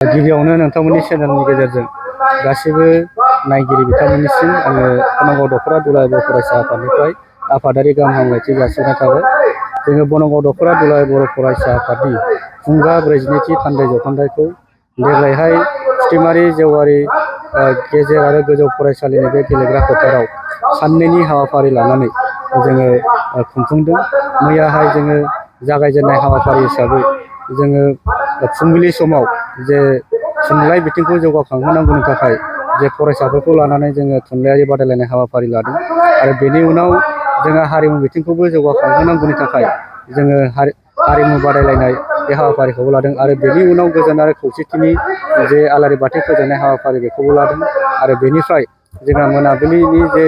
गिबियावनो नोंथांमोननि चेनेलनि गेजेरजों गासिबो नायगिरि बिथांमोननिसिम आङो बनगाव दख'रा दुलाराय बर' फरायसा आफादनिफ्राय आफादारि गाहाम हामलायथि जासिहरनाय थाबाय। जोङो बनगाव दख'रा दुलाराय बर' फरायसा आफादनि खुंगा 42थि थान्दै जौखोन्दोखौ देग्लायहाय फुथिमारि जेवारि गेजेर आरो गोजौ फरायसालिनि बे गेलेग्रा फोथाराव साननैनि हाबाफारि लानानै जोङो खुंफुंदों। मैयाहाय जोङो जागायजेननाय हाबाफारि हिसाबै जोङो फुंबिलि समाव जे थुनलाइ बिथिंखौ जौगाखांहोनांगौनि थाखाय जे फरायसाफोरखौ लानानै जोङो थुनलाइयारि बादायलायनाय हाबाफारि लादों आरो बेनि उनाव जोङो हारिमु बिथिंखौबो जौगाखांहोनांगौनि थाखाय जोङो हारिमु बादायलायनाय बे हाबाफारिखौबो लादों आरो बेनि उनाव गोजोन आरो खौसेथिनि जे आलारि बाथि फोजोंनाय हाबाफारि बेखौबो लादों आरो बेनिफ्राय जोंहा मोनाबिलिनि जे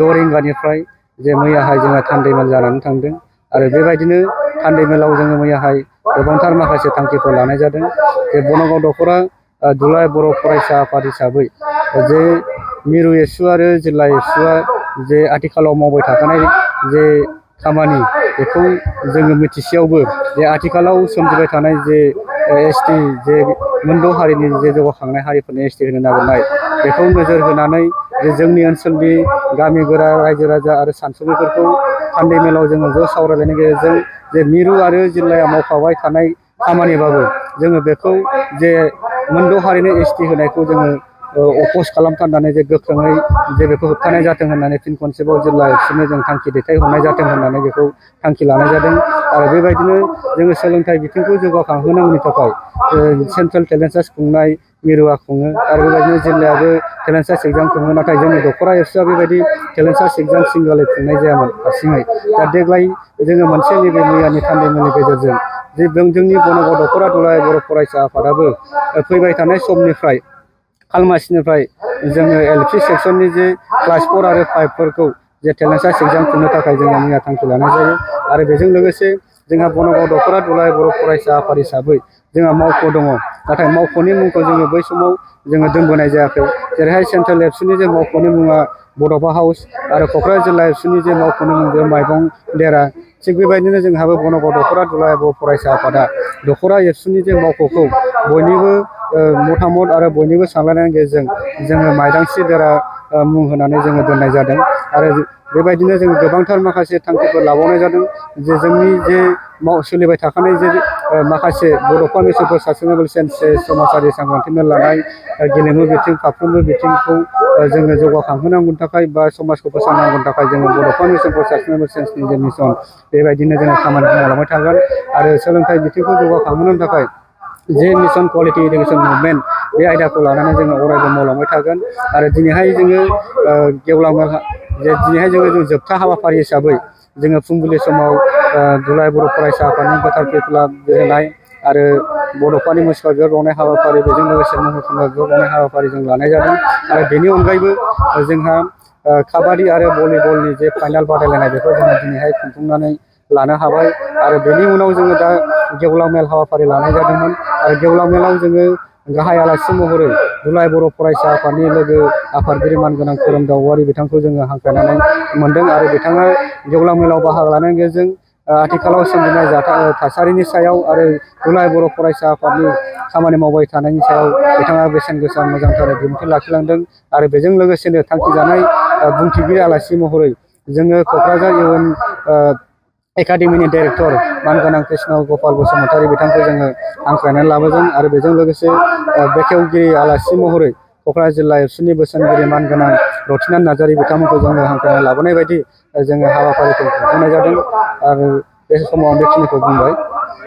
6 रिंगानिफ्राय जे मैयाहाय जोंहा थान्दै मेल जानानै थांदों आरो बेबायदिनो थान्दै मेलाव जोङो मैयाहाय गोबांथार माखासे थांखिफोर लानाय जादों। जे बनगाव दख'रा दुलाराय बर' फरायसा आफाद हिसाबै जे मिरु एबसु आरो जिल्ला एबसुआ जे आथिखालाव मावबाय थाखानाय जे खामानि बेखौ जोङो मिथिसेयावबो जे आथिखालाव सोमजिबाय थानाय जे ST जे मोनद' हारिनि जे जौगाखांनाय हारिफोरनि ST होनो नागिरनाय बेखौ नोजोर होनानै जे जोंनि ओनसोलनि गामि गोरा रायजो राजा आरो सानसुमैफोरखौ थान्दै मेलाव जोङो ज' सावरायलायनायनि गेजेरजों जे मिरु आरो जिल्लाया मावखाबाय थानाय खामानिबाबो जोङो बेखौ जे मोनद' हारिनो ST होनायखौ जोङो अपस खालामथारनानै जे गोख्रोङै जे बेखौ होबथानाय जाथों होननानै फिन खनसेबाव जिल्ला एबसुनो जों थांखि दैथायहरनाय जाथों होननानै बेखौ थांखि लानाय जादों आरो बेबायदिनो जोङो सोलोंथाइ बिथिंखौ जौगाखांहोनांगौनि थाखाय सेन्ट्रेल टेलेन्ट सार्च खुंनाय मिरुआ खुङो आरो बेबायदिनो जिल्लायाबो टेलेन्ट सार्च एग्जाम खुङो। नाथाय जोंनि दख'रा एबसुआ बेबायदि टेलेन्ट सार्च एग्जाम सिंगलै खुंनाय जायामोन हारसिङै। दा देग्लाय जोङो मोनसे नैबे मैयानि थान्दै मेलनि गेजेरजों जे जोंनि बनगाव दख'रा दुलाराय बर' फरायसा आफादाबो फैबाय थानाय समनिफ्राय खालमासिनिफ्राय जोङो LP सेक्सननि जे क्लास 4 आरो 5 फोरखौ जे टेलेन्ट सार्च एग्जाम खुंनो थाखाय जोङो मैया थांखि लानाय जायो आरो बेजों लोगोसे जोंहा बनगाव दख'रा दुलाराय बर' फरायसा आफाद हिसाबै जोंहा मावख' दङ। नाथाय मावख'नि मुंखौ जोङो बै समाव जोङो दोनबोनाय जायाखै। जेरैहाय सेन्ट्रेल एबसुनि जे मावख'नि मुङा बड'फा हाउस आरो क'क्राझार जिल्ला एबसुनि जे मावख'नि मुं बे माइबं देरा। थिग बेबायदिनो जोंहाबो बनगाव दख'रा दुलाराय बर' फरायसा आफादा दख'रा एबसुनि जे मावख'खौ बयनिबो मतामत आरो बयनिबो सानलायनायनि गेजेरजों जोङो माइदांस्रि देरा मुं होनानै जोङो दोननाय जादों आरो बेबायदिनो जों गोबांथार माखासे थांखिफोर लाबावनाय जादों जे जोंनि जे सोलिबाय थाखानाय जे माखासे बड'फा मिसन फर सास्टेनेबल चेन्ज समाजारि सांग्रांथि मेल लानाय गेलेमु बिथिं फारफ्रोमबो बिथिंखौ जोङो जौगाखांहोनांगौनि थाखाय बा समाजखौ फोसाबनांगौनि थाखाय जोङो बड'फा मिसन फर सास्टेनेबल चेन्जनि जे मिसन बेबायदिनो जोङो खामानिखौ मावलांबाय थागोन आरो सोलोंथाइ बिथिंखौ जौगाखांहोनो थाखाय जे मिशन कुवालिटि इडुकेसन मुभमेन्ट बे आयदाखौ लानानै जोङो अरायबो मावलांबाय थागोन आरो दिनैहाय जोङो गेवलां मेल दिनैहाय जोङो जोबथा हाबाफारि हिसाबै जोङो फुंबिलि समाव दुलाराय बर' फरायसा आफादनि गोथार फुथुला होनाय आरो बड'फानि मुसुखा बिबार बावनाय हाबाफारि बेजों लोगोसे महर बिबार बावनाय हाबाफारि जों लानाय जादों आरो बेनि अनगायैबो जोंहा काबादि आरो भलिबलनि जे फाइनाल बादायलायनाय बेखौ जोङो दिनैहाय खुंफुंनानै लानो हाबाय आरो बेनि उनाव जोङो दा गेवलां मेल हाबाफारि लानाय जादोंमोन आरो गेवलां मेलाव जोङो गाहाय आलासि महरै दुलाराय बर' फरायसा आफादनि लोगो आफादगिरि मानगोनां खोरोमदाव औवारि बिथांखौ जोङो हांख्रायनानै मोनदों आरो बिथाङा गेवलां मेलाव बाहागो लानायनि गेजेरजों आथिखालाव सोमजिनाय थासारिनि सायाव आरो दुलाराय बर' फरायसा आफादनि खामानि मावबाय थानायनि सायाव बिथाङा बेसेन गोसा मोजांथार बिबुंथि लाखिलांदों आरो बेजों लोगोसेनो थांखि जानाय बुंथिगिरि आलासि महरै जोङो क'क्राझार इउएन एकाडेमिनि डाइरेक्टर मानगोनां कृष्ण गपाल बसुमतारी बिथांखौ जोङो हांख्रायनानै लाबोदों आरो बेजों लोगोसे बेखेवगिरि आलासि महरै क'क्राझार जिल्ला एबसुनि बोसोनगिरि मानगोनां रथिनाथ नार्जारी बिथांमोनखौ जोङो हांख्रायनानै लाबोनाय बायदि जोङो हाबाफारिखौ खुंफुंनाय जादों आरो बे समाव आं बेखिनिखौ बुंबाय।